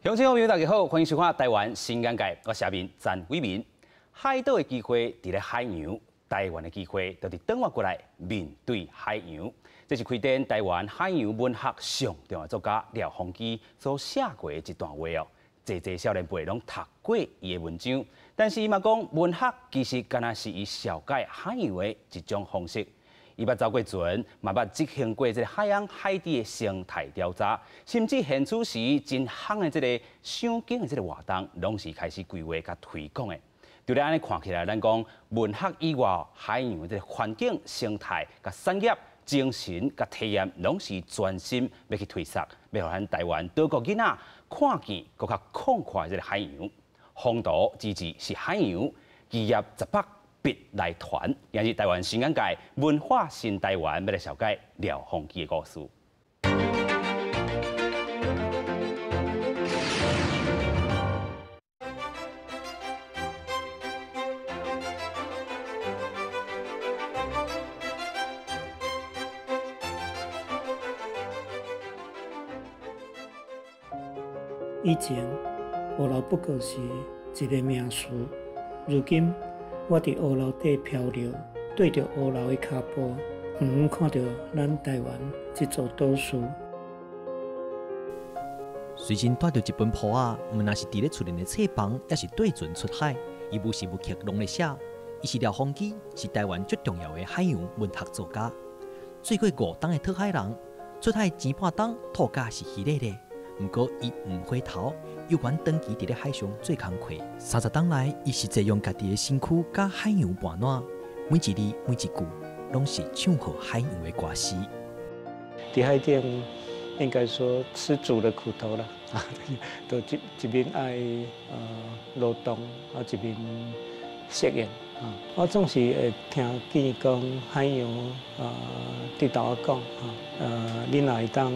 鄉親朋友大家好，歡迎收看《台灣新眼界》，我是阿明陳偉民。海島的機會佇咧海洋，台灣的機會就佇轉換過來面對海洋。這是開展台灣海洋文學上重要作家廖鴻基所寫過的一段話哦。濟濟少年輩攏讀過伊的文章，但是伊嘛講文學其實敢若是伊紹介海洋的一種方式。伊捌走過船，嘛捌執行過這个海洋海底的生態調查，甚至現此時真夯的這个賞景的這个活動，攏是開始規劃佮推廣的。就咧按呢看起來，咱講文學以外，海洋的這个環境、生態、佮產業、精神、佮體驗，攏是專心欲去推捒，欲予咱台灣島國囡仔看見閣較廣闊的這个海洋。風度之志是海洋，基業十八筆來傳，今日台灣新眼界文化新台灣，欲來紹介廖鴻基的故事。以前，烏樓不過是一个名詞，如今，我佇烏樓底漂流，對著烏樓的跤步，遠遠看著咱台灣這座島嶼。隨身帶著一本簿仔，毋但是佇咧厝內的冊房，抑是綴船出海，伊無時無刻攏咧寫。伊是廖鴻基，是台灣最重要的海洋文學作家。做過五冬的討海人，出海前半冬吐甲是稀咧咧，毋過伊毋回頭，猶原長期佇咧海上做工課。30冬來，伊實際用家己的身軀佮海洋伴暖，每一字每一句，攏是唱予海洋的歌詞。佇海頂，應該說吃足了苦頭啦，都一面愛勞動，啊一面適應。啊，我總是會聽見講海洋佇頭我講，你若會當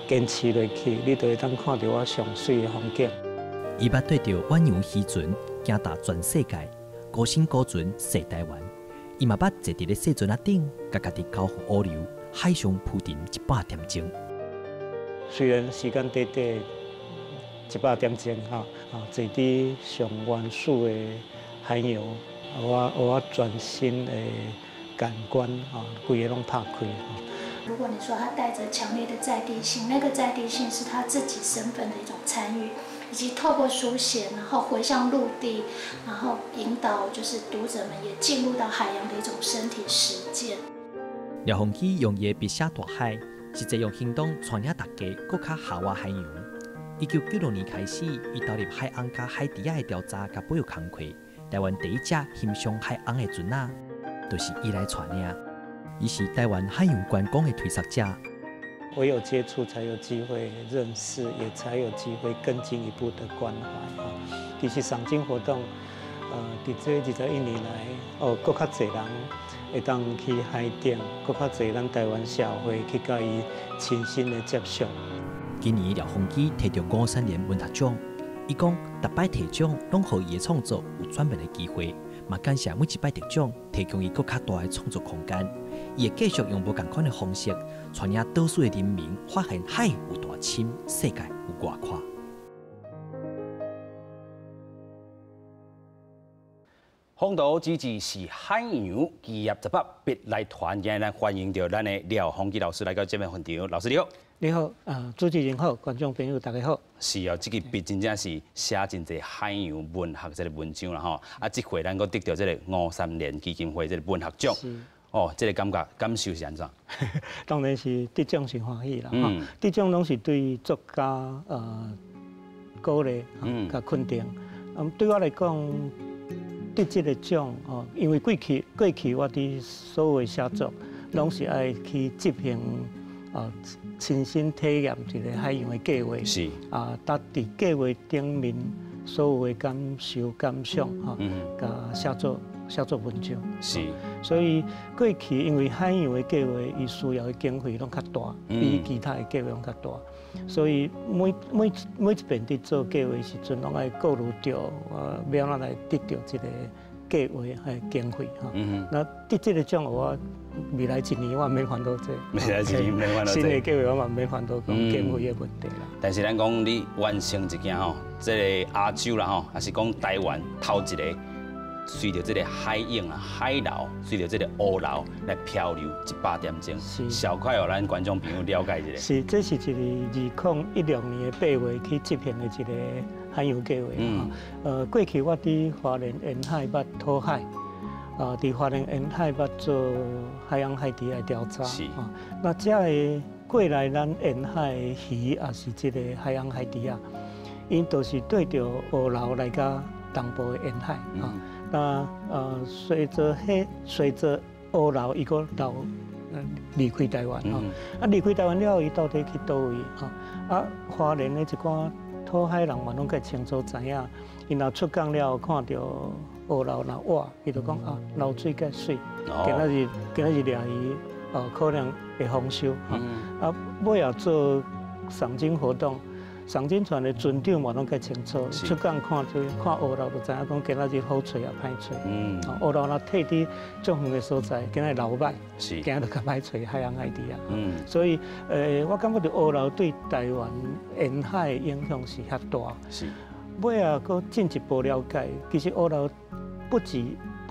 堅持落去，你就會當看著我上媠的風景。伊捌綴著遠洋漁船行踏全世界，孤身孤船踅台灣。伊嘛捌坐佇咧細船仔頂，共家己交予烏流，海上浮沉100點鐘。雖然時間短短100點鐘吼，坐佇上原始的海洋，我全身的感官吼，規个攏拍開。如果你說他帶著強烈的在地性，那個在地性是他自己身份的一種參與，以及透過書寫，然後回向陸地，然後引導就是讀者們也進入到海洋的一種身體實踐。廖鴻基用伊的筆寫大海，實際用行動帶領大家閣較下挖海洋。1996年開始，伊投入海鰪佮海豬仔的調查佮保育工課。台灣第一隻欣賞海鰪的船仔，就是伊來帶領。伊是台灣海洋觀光的推捒者。唯有接觸，才有機會認識，也才有機會更進一步的關懷。其實賞鯨活動，佇這21年來，哦，閣較濟人會當去海頂，閣較濟咱台灣社會去佮伊親身的接觸。今年廖鴻基提著吳三連文學獎，伊講，逐擺提獎攏予伊的創作有轉變的機會，嘛感謝每一擺得獎提供伊閣較大的創作空間。伊會繼續用無仝款的方式，帶領島嶼的人民發現海有偌深，世界有偌闊。風度之志是海洋基業十八筆來傳，今日咱歡迎著咱的廖鴻基老師來到節目現場。老師你好。你好，主持人好，觀眾朋友大家好。是哦，這个筆真正是寫真濟海洋文學這个文章啦吼。啊，這回咱閣得著這个吳三連基金會這个文學獎。哦，這个感覺感受是按怎？當然是得獎是歡喜啦，吼，得獎攏是對作家鼓勵、佮肯定。對我來講，得這个獎哦，因為過去我佇所有的寫作，攏是愛去執行親身體驗一个海洋的計劃。啊，搭佇計劃頂面所有的感受感想吼，佮寫作文章。所以過去因為海洋的計劃，伊需要的經費攏較大，比其他的計劃攏較大。所以每一遍佇做計劃時陣，攏愛顧慮著，欲按怎來得著這个計劃的經費吼。那得這個獎我未來一年我免煩惱這，未來一年免煩惱這。新的計劃我嘛免煩惱講經費的問題啦。但是咱講你完成一件吼，這個亞洲啦吼，抑是講台灣頭一个隨著這个海湧啊、海流，隨著這个烏流來漂流100點鐘，小可予咱觀眾朋友了解一下。是，這是一个2016年8月去執行的一个海洋計劃。過去我佇花蓮沿海捌討海，佇花蓮沿海捌做海洋海堤的調查。那這个過來咱沿海的魚，抑是這个海洋海堤仔，𪜶都是對著烏流來到東部的沿海。那隨著烏流伊閣流離開台灣吼，離開台灣了後，伊到底去佗位吼？花蓮的一寡討海人嘛，攏較清楚知影，𪜶若出港了後看著烏流若倚，伊就講啊，流水較媠，今仔日掠魚哦，可能會豐收。尾仔做賞鯨活動。賞鯨船的船長嘛攏較清楚，出港看這看烏流就知影講今仔日好揣抑歹揣。烏流若退佇足遠的所在，今仔日流歹，今仔日就較歹揣海翁海豬仔。所以，我感覺著烏流對台灣沿海的影響是遐大。尾仔閣進一步了解，其實烏流不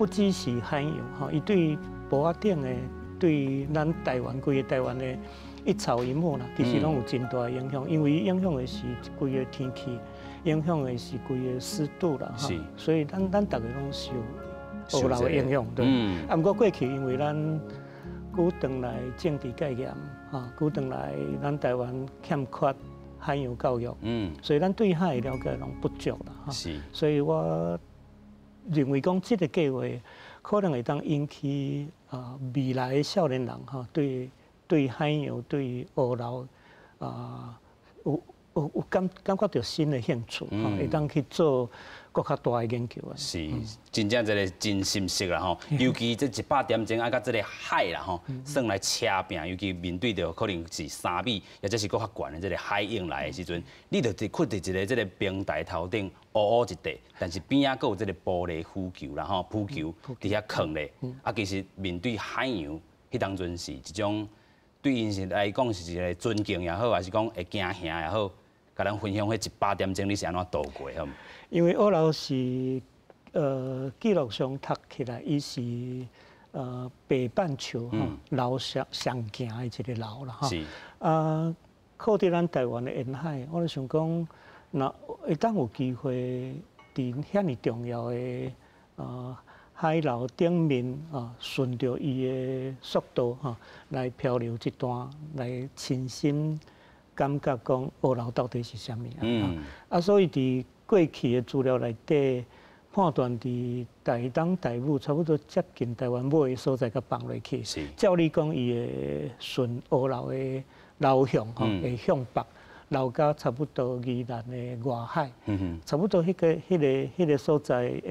只是海洋吼，伊對埔仔頂的，對咱台灣規个台灣的一草一木啦，其實攏有真大的影響，因為影響的是規个天氣，影響的是規个濕度啦，哈。所以咱逐个攏受烏流的影響，對。毋過過去因為咱久長來政治戒嚴，哈，久長來咱台灣欠缺海洋教育，所以咱對海的了解攏不足啦，哈。所以我認為講這个計劃可能會當引起未來的少年人吼對海洋、對烏流啊，有感覺著新的興趣，吼，會當去做閣較大的研究啊。是，真正這个真心實啦吼，尤其這100點鐘愛佮這个海啦吼，算來車拚，尤其面對著可能是3米，或者是閣較懸的這个海湧來的時陣，你就佇囥佇一个這个平台頭頂烏烏一塊，但是邊仔閣有這个玻璃浮球啦吼，浮球佇遐囥咧，其實面對海洋，彼當陣是一種對𪜶是來講是一个尊敬也好，還是講會驚嚇也好，共咱分享彼100點鐘你是按怎度過好毋？因為烏流是記錄上讀起來，伊是北半球吼流上上行的一个流啦吼。靠佇咱台灣的沿海，我就想講，若會當有機會佇遐爾重要的海流頂面啊，順著伊的速度吼來漂流一段，來親身感覺講烏流到底是啥物啊。所以佇過去的資料內底，判斷佇台東、台五差不多接近台灣尾的所在，共放落去。照理講，伊會順烏流的流向吼，會向北流到差不多宜蘭的外海，差不多彼個所在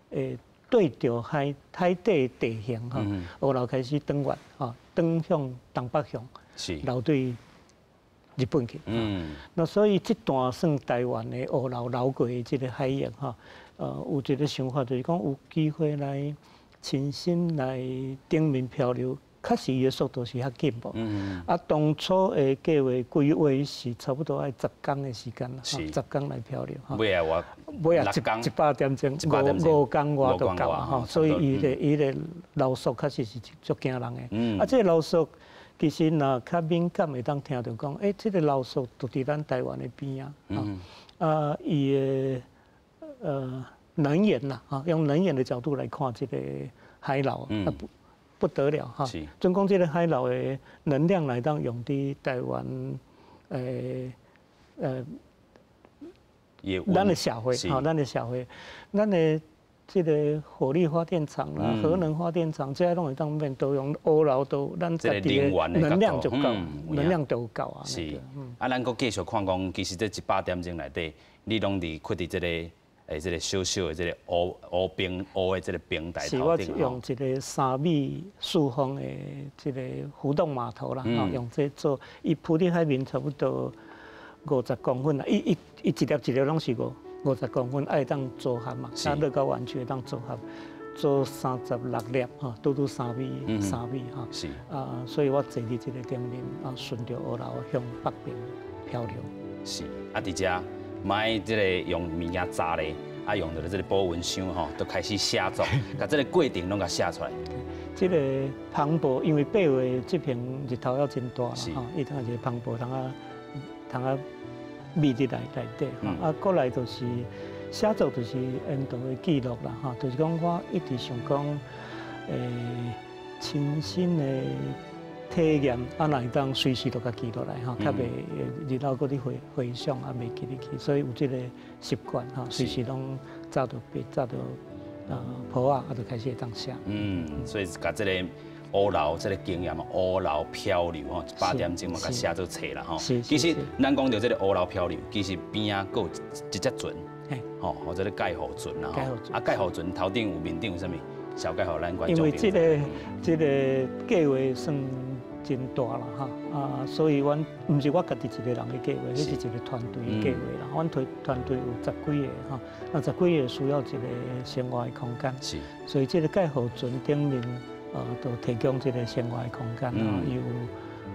會對著海底地形吼，烏流開始轉彎吼，轉向東北向，流對日本去。那所以這段算台灣的烏流流過的這个海域吼，有一个想法就是講有機會來親身來頂面漂流，確實伊的速度是較緊無。當初的計劃規劃是差不多愛10工的時間啦，10工來漂流。尾仔我尾仔100點鐘，五工外就到吼，所以伊的流速確實是足驚人的。這个流速其實若較敏感會當聽著講，這个流速就佇咱台灣的邊仔。伊的能源啦，用能源的角度來看這个海流，不得了哈。總講這个海流的能量來當用佇台灣，咱的社會，吼，咱的社會，咱的這个火力發電廠啦、核能發電廠，這攏會當免都用烏流都，咱家己的能量就夠，能量就夠啊。是，咱閣繼續看講，其實這100點鐘內底，你攏佇囥佇這个這个小小的這个烏烏冰烏的這个平台是，我用一个3米4方的這个浮動碼頭啦，用這做，伊浮佇海面差不多50公分啦，伊一粒一粒攏是五。50公分，愛當組合嘛，啊樂高玩具會當組合，做36粒吼，拄拄3米3米吼。啊，所以我坐佇這个頂面啊，順著烏流向北邊漂流。是，啊，佇遮莫這个用物件紮咧，啊，用著這个保溫箱吼，就開始寫作，共這个過程攏共寫出來。這个帆布，因為8月這爿日頭猶真大啦，吼，伊通一个帆布通啊通啊覕佇內底吼，啊，過來就是寫作，就是沿途的記錄啦，吼，就是講我一直想講，親身的體驗，啊，若會當隨時都共記落來吼，較袂日後閣咧回回想啊，袂記得去，所以有這个習慣吼，隨時攏紮著筆，紮著簿仔，啊，就開始會當寫。嗯，所以共這个烏流這个經驗，烏流漂流吼，100點鐘嘛，共寫做冊啦吼。其實咱講著這个烏流漂流，其實邊仔閣有一隻船，吼，或者咧蓋號船啦吼。啊，蓋號船頭頂有面頂有啥物？小蓋予咱觀眾。因為這个計劃算真大啦哈，啊，所以阮毋是我家己一个人的計劃，彼是一个團隊的計劃啦。阮團隊有十幾个吼，那十幾个需要一个生活的空間，所以這个蓋號船頂面，都提供這个生活的空間啊，有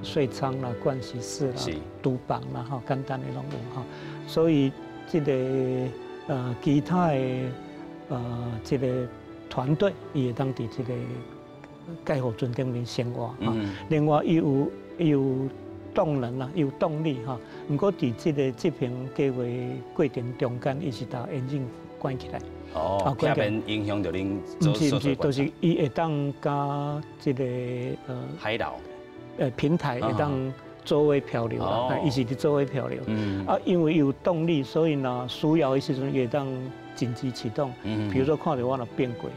睡艙啦、盥洗室啦、廚房啦，吼，簡單的攏有吼。所以這个其他的這个團隊，伊會當佇這个蓋號船頂面生活哈。另外，伊有動能啦，有動力哈。毋過佇這个執行計劃過程中間，伊是共引擎關起來。哦，避免影響著恁。毋是毋是，就是伊會當佮這个海流，平台會當做伙漂流啦，伊是佇做伙漂流。啊，因為有動力，所以若需要的時陣，伊會當緊急啟動。比如說看著我若變過，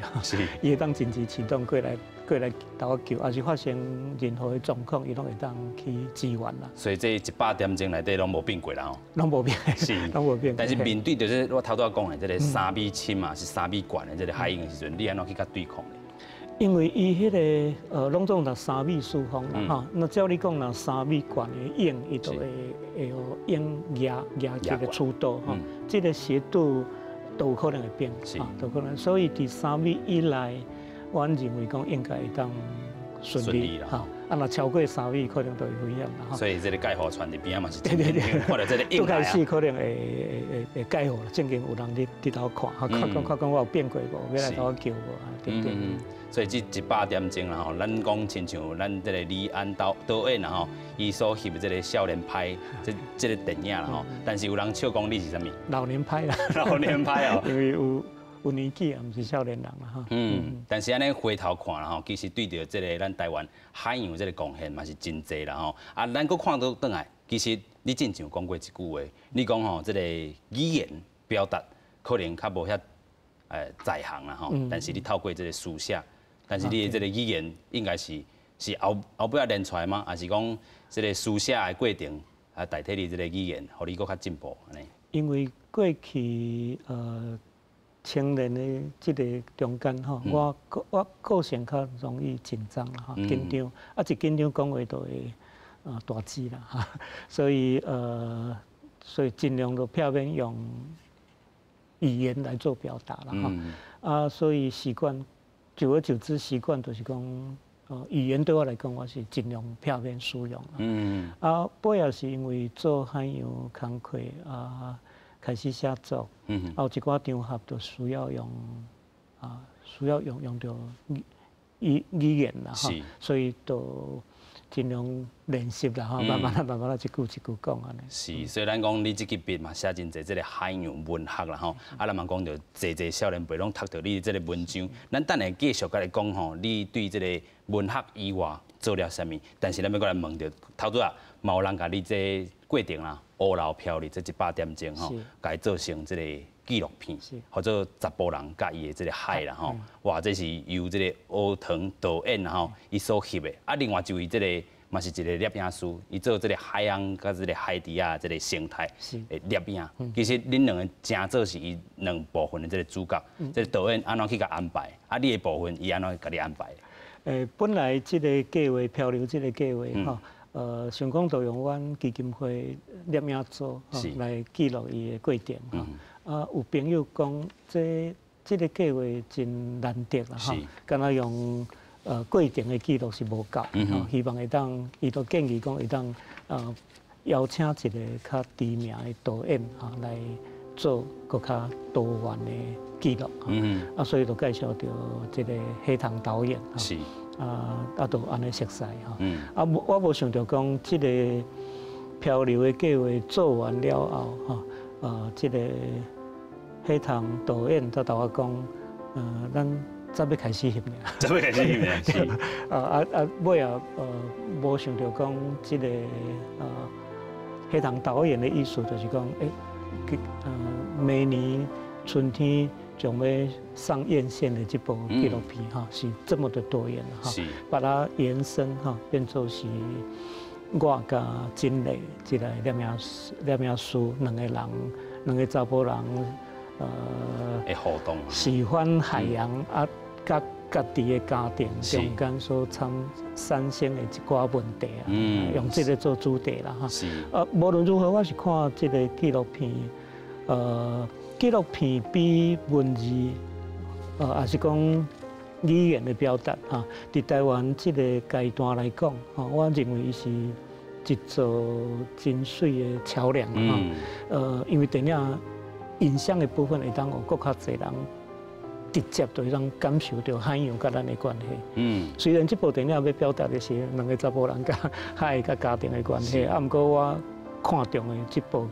伊會當緊急啟動過來共我救，抑是發生任何的狀況，伊攏會當去支援啦。所以這100點鐘內底攏無變過啦吼。攏無變，攏無變。但是面對著我頭拄仔講的這个3米深嘛，是3米懸的這个海湧的時陣，你按怎去共對抗？因為伊彼个攏總若3米四方啦吼，那照理講，若3米懸的湧，伊就會予湧壓壓這个出度吼，這个斜度都有可能會變，都可能。所以佇3米以內，阮認為講應該會當順利哈。啊，若超過三米，可能就會危險啦。所以這个蓋號船佇邊仔嘛是，對，看著這个湧來啊。開始可能會蓋號啦，正經有人佇頭看，看講看講我有變過無，欲來共我救無啊？等等。所以這100點鐘啦吼，咱講親像咱這个李安導演啦吼，伊所翕的這个少年派這个電影啦吼，但是有人笑講你是啥物？老年派啦。老年派哦。因為有年紀啊，毋是少年人啦哈。嗯，但是按呢回頭看啦吼，其實對著這个咱台灣海洋這个貢獻嘛是真濟啦吼。啊，咱閣看倒轉來，其實你之前有講過一句話，你講吼這个語言表達可能較無遐在行啦吼，但是你透過這个書寫，但是你的這个語言應該是後尾仔練出來嗎？抑是講這个書寫的過程啊代替你這个語言，予你閣較進步按呢？因為過去青年的這个中間吼，我個性較容易緊張啦，吼，緊張，啊一緊張講話就會大舌啦，哈，所以盡量都避免用語言來做表達啦，哈，啊，所以習慣，久而久之習慣就是講，語言對我來講，我是盡量避免使用。啊，尾也是因為做海洋工課啊，開始寫作，啊，有一寡場合就需要用啊，需要用著語言啦，哈，所以就盡量練習啦，哈，慢慢啊，慢慢啊，一句一句講按呢。是，所以咱講你這支筆嘛寫真濟這个海洋文學啦，吼，啊，咱嘛講著濟濟少年輩攏讀著你這个文章，咱等下繼續共你講吼，你對這个文學以外做了啥物？但是咱欲閣來問著，頭拄仔嘛有人共你這過程啦，烏流漂流這100點鐘吼，共伊做成這个紀錄片，號做查埔人佮伊的這个海啦吼，哇，這是由這个烏藤導演吼，伊所翕的，啊，另外一位這个嘛是一个攝影師，伊做這个海洋佮這个海底仔這个生態的攝影。其實恁兩个成做是伊兩部分的這个主角，這个導演按怎去共安排？啊，你的部分伊按怎共你安排？本來這个計劃漂流這个計劃吼，想講就用阮基金會攝影組來記錄伊的過程吼。啊，有朋友講，這個計劃真難得啦，吼，敢若用過程的記錄是無夠，希望會當，伊都建議講會當邀請一個較知名的導演吼來做閣較多元的記錄，啊，所以就介紹著這個黑糖導演，啊，就按呢熟似吼，啊，我無想著講這個漂流的計劃做完了後，吼，這個黑糖導演就同我講，咱才欲開始翕爾，才欲開始翕爾，是。啊，尾仔無想著講這個黑糖導演的意思就是講，明年春天將欲上院線的這部紀錄片哈，是這麼的多元哈，把它延伸哈，變做是我佮真麗這個攝影師兩個人，兩個查埔人，會互動，喜歡海洋啊，佮家己的家庭中間所產生的一寡問題啊，用這個做主題啦哈。無論如何，我是看這個紀錄片，紀錄片比文字，也是講語言的表達哈，佇台灣這個階段來講，吼，我認為伊是一座真媠的橋梁哈。因為電影影像的部分會當予閣較濟人直接就會當感受著海洋佮咱的關係。雖然這部電影欲表達的是兩個查埔人佮海佮家庭的關係，啊，毋過我看中的這部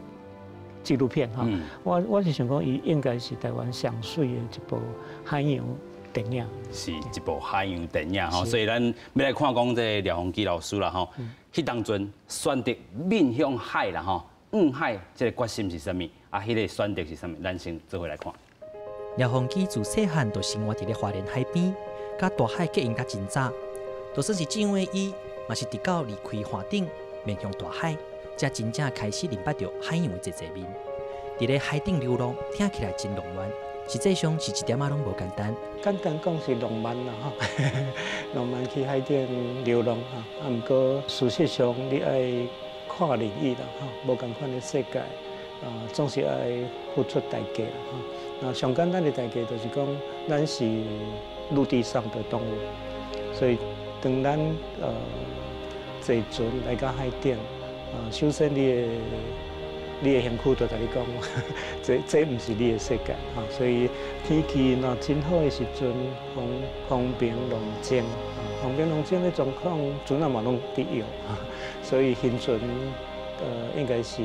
紀錄片哈，我是想講，伊應該是台灣上媠的一部海洋電影。是一部海洋電影吼，所以咱欲來看講這個廖鴻基老師啦吼，彼當陣選擇面向海啦吼，向海這個決心是啥物？啊，彼個選擇是啥物？咱先做伙來看。廖鴻基自細漢就生活佇咧花蓮海邊，佮大海結緣甲真早，就算是這樣的伊，嘛是直到離開岸頂，面向大海，才真正開始認捌著海洋的濟濟面。佇咧海頂流浪，聽起來真浪漫，實際上是一點仔攏無簡單。簡單講是浪漫啦吼，浪漫去海頂流浪吼，啊，毋過事實上你愛跨領域啦吼，無仝款的世界，啊，總是愛付出代價啦吼。那上簡單的代價就是講，咱是陸地上的動物，所以當咱坐船來到海頂，首先你的身軀就共你講，這毋是你的世界吼，所以天氣若真好的時陣，風平浪靜，風平浪靜的狀況，船仔嘛攏佇搖，所以行船應該是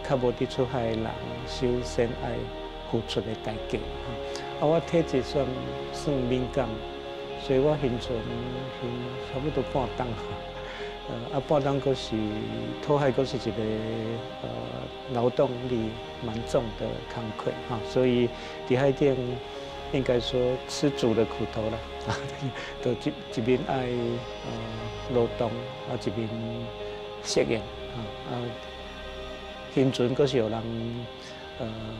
較無佇出海的人，首先愛付出的代價。啊，我體質算敏感，所以我行船行差不多半冬。啊，半冬閣是討海，閣是一個勞動力蠻重的工課哈，所以佇海頂應該說吃足了苦頭啦，就一面愛勞動，啊一面適應啊，行船閣是予人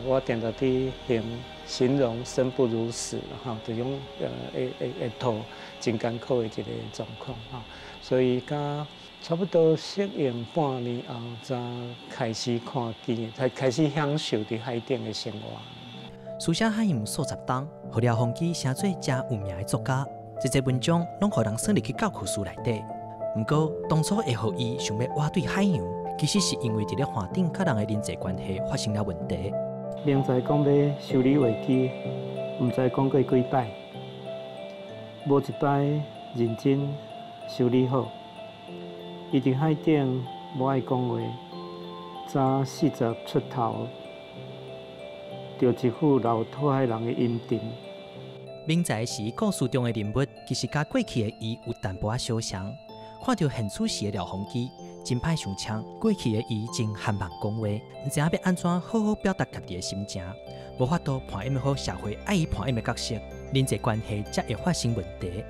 我定定佇形容生不如死哈，這種會吐真艱苦的一個狀況哈，所以佮差不多適應半年後，才開始看見，才開始享受佇海頂的生活。書寫海洋數十冬，予廖鴻基成做誠有名的作家，這些文章攏予人算入去教科書內底。毋過當初會予伊想欲倚對海洋，其實是因為佇咧岸頂佮人的人際關係發生了問題。明知講欲修理話機，毋知講過幾擺，無一擺認真修理好。伊佇海頂無愛講話，早40出頭，著一副老討海人的陰沉。明在是故事中的人物，其實佮過去的伊有淡薄仔相像。看著現處時的廖鴻基，真歹想像過去的伊真含茫講話，毋知影欲按怎好好表達家己的心情，無法度扮演好社會愛伊扮演的角色，人際關係才會發生問題。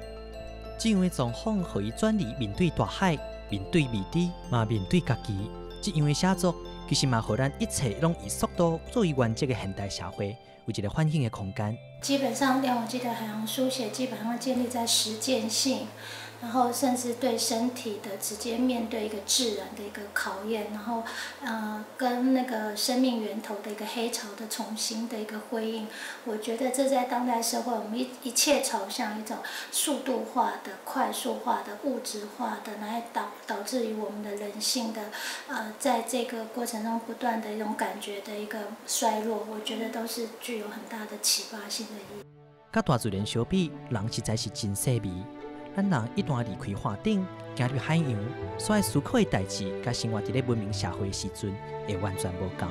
這樣的狀況，予伊轉而面對大海，面對未知，嘛面對家己。這樣的寫作，其實嘛，予咱一切攏以速度作為原則的現代社會，有一个反省的空间。基本上，廖鸿基的海洋书写基本上建立在实践性，然后甚至对身体的直接面对一个自然的一个考验，然后跟那个生命源头的一个黑潮的重新的一个辉映。我觉得这在当代社会，我们一切朝向一种速度化的、快速化的、物质化的，来导致于我们的人性的在这个过程中不断的一种感觉的一个衰落，我觉得都是具有很大的启发性的意义。佮大自然相比，人实在是真细微。咱人一旦离开岸顶，行入海洋，所爱思考的代志，佮生活伫咧文明社会的时阵，会完全无仝。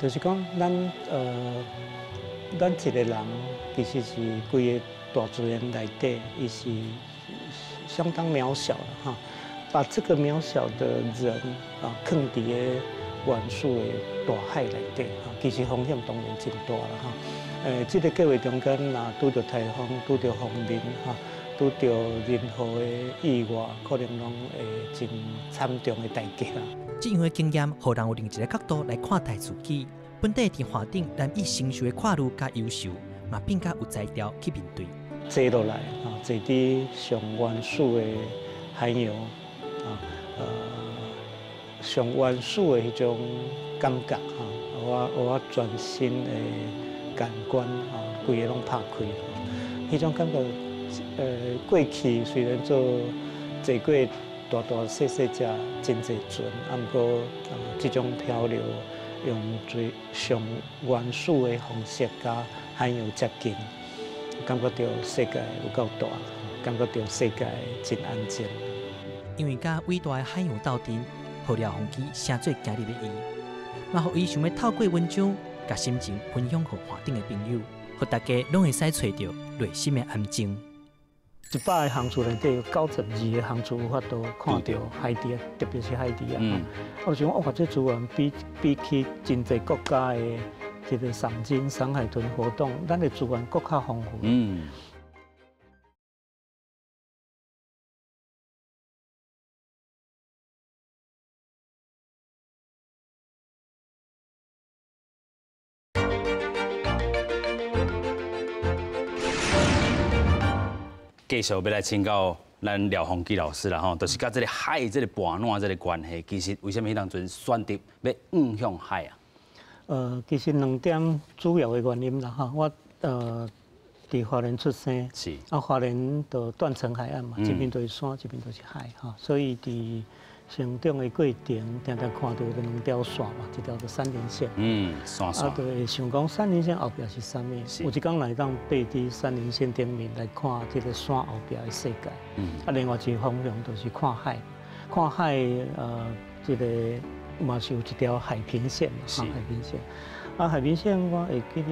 就是讲，咱一个人其实是规个大自然内底，伊是相当渺小的哈。把这个渺小的人啊，囥伫个原始的大海内底哈，其实风险当然真大啦哈。这个计划中间，若拄著台风、拄著锋面哈，拄著任何的意外，可能拢会真惨重的代价啦。这样的经验，予人有另一个角度来看待自己。本底伫岸顶难以承受的跨虑佮忧愁，嘛变较有才调去面对。坐落来啊，坐伫上原始的海洋啊，上原始的彼种感觉哈，我全身的感官啊，规个拢拍开，彼种感觉。过去虽然做坐过大大细细只真济船，啊，毋过这种漂流用最上原始的方式佮海洋接近，感觉著世界有够大，感觉著世界真安静。因为佮伟大的海洋斗阵，予廖鸿基写做今日的伊，嘛予伊想欲透过文章，共心情分享予岸顶的朋友，予大家拢会使揣著内心的安静。100个航次内底有92个航次有法度看著海猪，特别是海猪啊。我想讲，哇，这资源比起真济国家的这个赏鲸、赏海豚活动，咱的资源阁较丰富。继续欲来请教咱廖鸿基老师啦吼，就是佮这个海这个伴湳这个关系，其实为啥物彼当阵选择欲向向海啊？其实两点主要的原因啦哈，我伫花莲出生，是啊，花莲就断层海岸嘛，一边就是山，一边就是海哈，所以伫成长的过程，定定看著两条线嘛，一条就山林线，山线。啊，就会想讲山林线后壁是啥物？有一工来当爬伫山林线顶面来看这个山后壁的世界。啊，另外一个方向就是看海，看海，这个嘛是有一条海平线嘛，海平线。啊，海平线我会记得，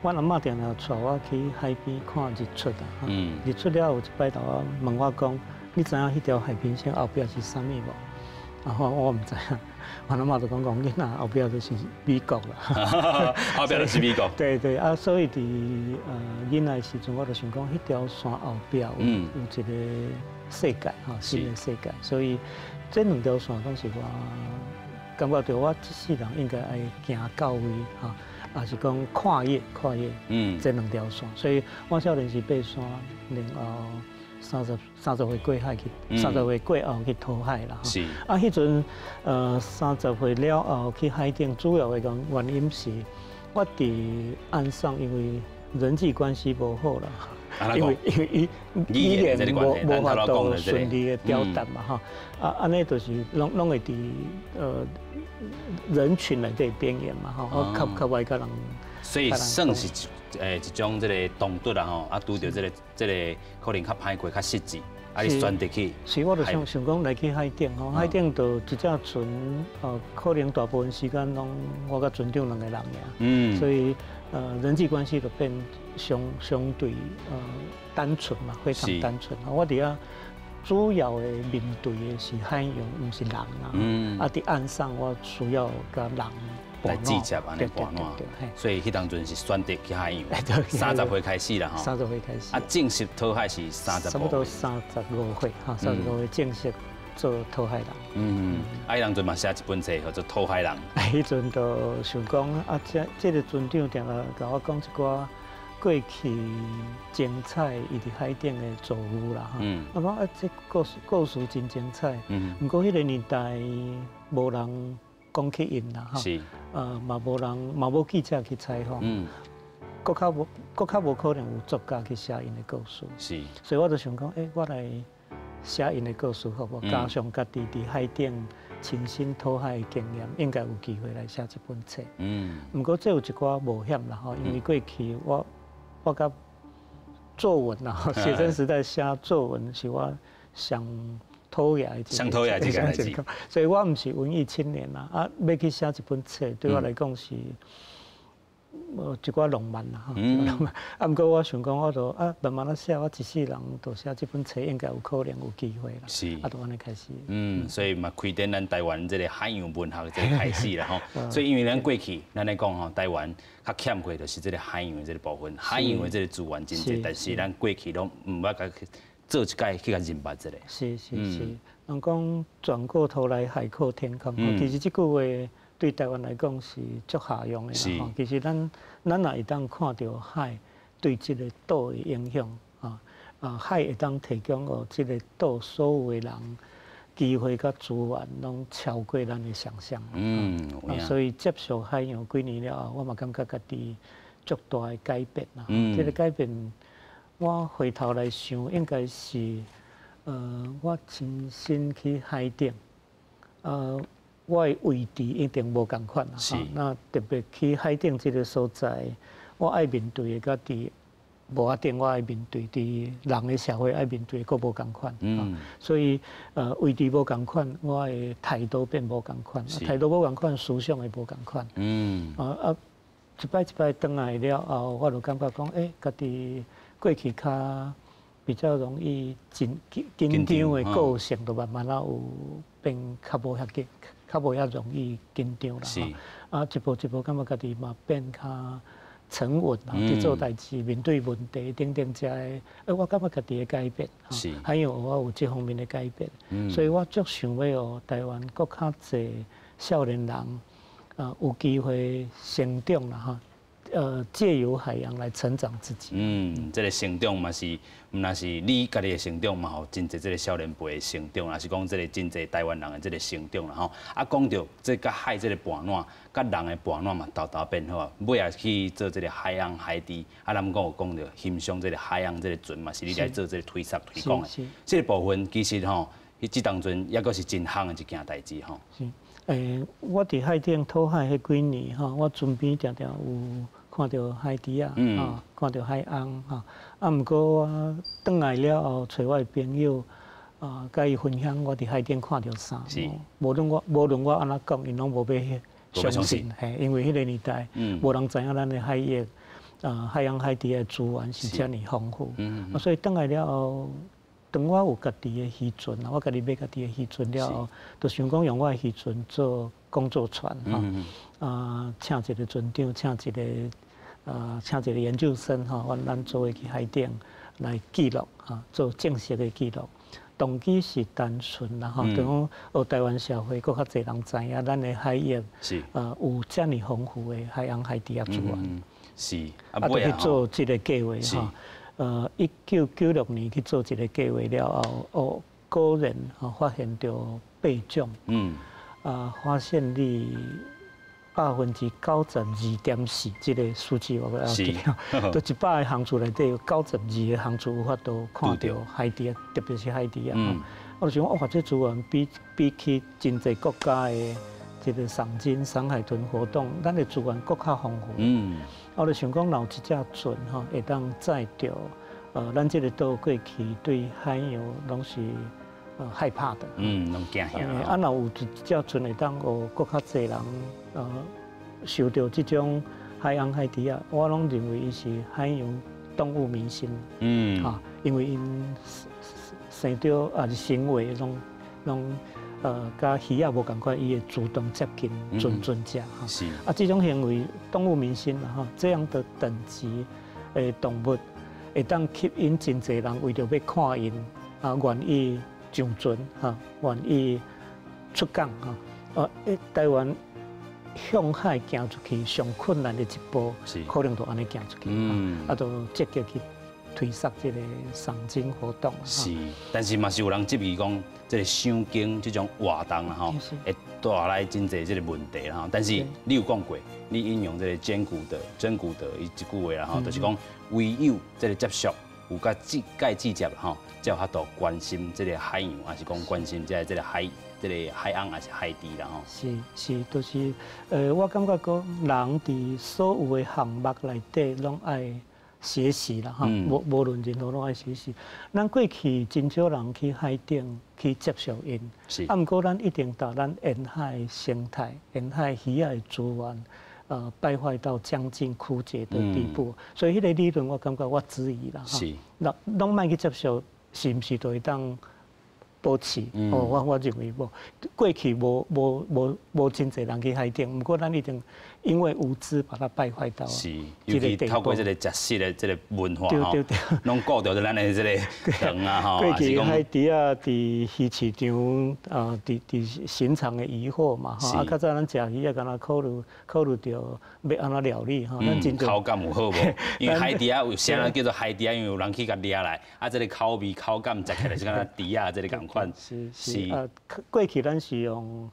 阮阿嬷定定带我去海边看日出啊。日出了后有一摆头我问我讲，你知影彼条海平线后壁是啥物无？啊，我毋知影。我阿嬷就讲讲，囡仔后壁就是美国啦。后壁就是美国。对对啊，所以伫囡仔时阵，我就想讲，彼条线后壁有一个世界哈，新的世界。所以这两条线拢是我感觉著我这世人应该爱行到位哈，也是讲跨越跨越这两条线。所以我少年时爬山，然后30岁过海去，30岁过后去讨海啦。是。啊，彼阵30岁了后去海顶，主要的原因是我伫岸上，因为人际关系无好啦。因为伊语言无法度顺利的表达嘛哈。啊，按呢就是拢会伫人群内底边缘嘛吼，我较较爱佮人。所以算是一种这个动作啦吼，啊，拄著这个可能较歹过、较失志，啊，你选择去。是，我就想想讲来去海顶吼，海顶就一只船，可能大部分时间拢我佮船长两个人尔。所以人际关系就变相对单纯嘛，非常单纯。我伫遐主要的面对的是海洋，毋是人啊。啊，伫岸上我需要佮人来直接按呢伴湳，所以彼当阵是选择去海洋，30岁开始啦吼。30岁开始。啊，正式讨海是35。差不多35岁哈，35岁正式做討海人。啊，彼當陣嘛寫一本冊叫做《討海人》。彼陣就想講啊，這個船長定定共我講一寡過去精彩，伊佇海頂的遭遇啦。啊，講啊，這故事真精彩。毋過彼個年代無人講起𪜶啦。嘛無人，嘛無記者去採訪。閣較無可能有作家去寫𪜶的故事。所以我就想講，欸，我來寫𪜶的故事好無？加上家己佇海頂親身討海的經驗，應該有機會來寫這本冊。毋過這有一寡冒險啦吼，因為過去我佮作文啦，學生時代寫作文是我上討厭的。上討厭這個代誌。所以我毋是文藝青年啦，啊，欲去寫一本冊，對我來講是一寡浪漫啦，吼，浪漫。啊，毋過我想講，我就啊慢慢仔寫，我一世人就寫這本冊，應該有可能有機會啦。啊，就按呢開始。嗯，所以嘛，開展咱台灣這個海洋文學這個開始啦，吼。所以因為咱過去，咱來講吼，台灣較欠缺就是這個海洋的這個部分，海洋的這個資源真濟，但是咱過去攏毋捌共做一擺去共認捌一下。是是是，人講轉過頭來海闊天空，其實這句話對台灣來講是足合用的啦。吼，其實咱若會當看著海對這個島的影響，啊，海會當提供予這個島所有的人機會佮資源，攏超過咱的想象。所以接觸海洋幾年了後，我嘛感覺家己足大的改變啦。這個改變，我回頭來想，應該是，我親身去海頂，我的位置一定無仝款啦。那特別去海頂這個所在，我愛面對的佮佇無仔頂我愛面對，佇人的社會愛面對的閣無仝款。所以位置無仝款，我的態度變無仝款，態度無仝款，思想會無仝款。一擺一擺轉來了後，我就感覺講，欸，家己過去較比較容易緊緊張的個性，就慢慢仔有變較無遐緊，較無遐容易緊張啦。啊，一步一步感覺家己嘛變較沉穩啊，佇做代誌、面對問題等等遮的，欸，我感覺家己的改變，還有我有這方面的改變，所以我足想欲予台灣閣較濟少年人啊有機會成長啦吼。藉由海洋來成長自己。嗯，這個成長嘛是，毋但是你家己的成長嘛，予真濟這個少年輩的成長，也是講這個真濟台灣人的這個成長啦吼。啊，講著這佮海這個伴撋，佮人的伴撋嘛，沓沓變好啊。尾仔去做這個海翁海豬，啊，咱講有講著欣賞這個海翁這個船嘛，是你來做這個推捒推廣的。這個部分其實吼，彼這當陣猶閣是真夯的一件代誌吼。是。欸，我佇海頂討海彼幾年吼，我船邊定定有看著海豬仔，吼，看著海翁，吼。啊，毋過我轉來了後，揣我的朋友啊，共伊分享我佇海頂看著啥。無論我按怎講，𪜶攏無欲相信，嘿，因為彼個年代，無人知影咱的海域啊，海洋海豬的資源是遮爾豐富。啊，所以轉來了後，當我有家己的漁船，我家己買家己的漁船了後，就想講用我的漁船做工作船，吼，啊，請一個船長，請一個研究生，吼，阮做伙去海頂來記錄，哈，做正式的記錄。動機是單純啦，吼，就講予台灣社會閣較濟人知影，咱的海域有遮爾豐富的海洋海豬仔資源。啊，就去做這個計劃，吼。1996年去做這個計劃了後，哦，果然吼發現著八種，啊，發現率92.4%，這個數字我閣記得，就100個航次內底有92個航次有法度看著海豬仔，特別是海豬仔。我就想講，哇，這資源比起真濟國家的這個賞鯨、賞海豚活動，咱的資源閣較豐富。我就想講，若有一隻船吼，會當載著，咱這個島過去對海洋攏是害怕的。嗯，攏驚嚇。啊，若有一隻船會當予閣較濟人受著這種海翁海豬仔，我攏認為伊是海洋動物明星。啊，因為𪜶生著抑是行為攏佮魚仔無仝款，伊會主動接近船船隻。啊，這種行為動物明星啦，吼，這樣的等級的動物，會當吸引真濟人為著欲看𪜶，啊，願意上船哈，願意出港哈。台灣向海行出去上困難的一步，可能就按呢行出去，啊，就積極去推捒這个賞鯨活動。是，但是嘛是有人質疑講，這个賞鯨這種活動啦吼，會帶來真濟這个問題啦。但是你有講過，你引用這个珍古德，珍古德伊一句話啦吼，就是講唯有這个接觸有佮介直接吼，才有法度關心這个海洋，抑是講關心這个海翁，抑是海豬啦吼。是是，就是我感覺講人佇所有的項目內底攏愛學習啦，哈，無論任何攏愛學習。咱過去真少人去海頂去接觸𪜶，啊，毋過咱一定把咱沿海生態、沿海魚仔的資源，敗壞到將近枯竭的地步。所以彼个理論我感覺我質疑啦，哈。那攏莫去接觸，是毋是就會當保持？哦，我認為無。過去無真濟人去海頂，毋過咱一定因為無知把它敗壞到。是，尤其透過這个食食的這个文化吼，攏顧著咱的這个腸啊吼。過去海豬仔佇魚市場啊，佇尋常的漁獲嘛，吼，啊，較早咱食魚仔，敢若考慮考慮著欲按怎料理吼。咱真口感有好無？因為海豬仔有啥叫做海豬仔？因為有人去共掠來，啊，這个口味口感食起來是敢若豬仔這个仝款。是是啊，過去咱是用